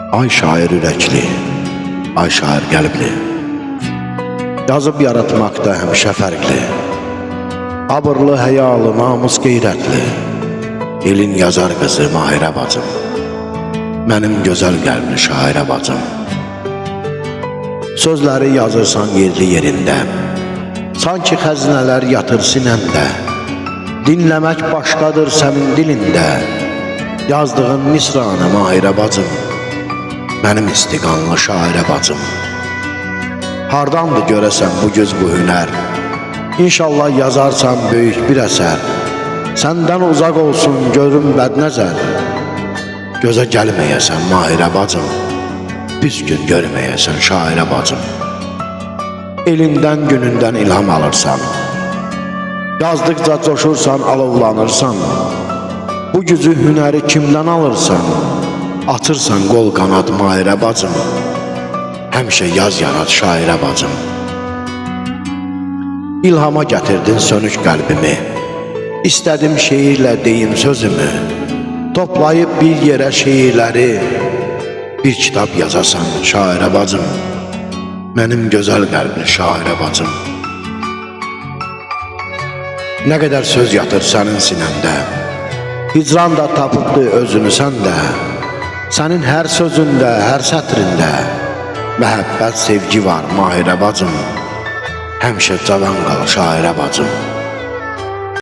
Ay şair ürəkli, ay şair qəlbli. Yazıb yaratmaqda həmişə fərqli. Abırlı, həyalı, namus qeyrətli. Elin yazar qızı Mahirə bacım. Mənim gözəl qəlbli şairə bacım. Sözləri yazırsan yerli yerində. Sanki xəzinələr yatır sinəndə. Dinləmək başqadır sənin dilində. Yazdığın misranı Mahirə bacım. Mənim istiqanlı şairə bacım. Hardandır görəsən bu göz bu hünər? İnşallah yazarsan böyük bir əsər. Səndən uzaq olsun görüm bədnəzər. Gözə gəlməyəsən Mahirə bacım. Pis gün görməyəsən şairə bacım. Elindən günündən ilham alırsan. Yazdıqca coşursan, alovlanırsan. Bu gücü, hünəri kimdən alırsan? Açırsan qol qanad Mahirə bacım. Həmişə yaz yarat şairə bacım. İlhama gətirdin sönük qəlbimi. İstədim şeirlə deyim sözümü. Toplayıb bir yerə şeirləri bir kitab yazasan şairə bacım. Mənim gözəl qəlbli şairə bacım. Nə qədər söz yatır sənin sinəndə. Hicran da tapıbdı özünü səndə. Sənin hər sözündə, hər sətrində məhəbbət, sevgi var Mahirə bacım. Həmişə cavan qal şairə bacım.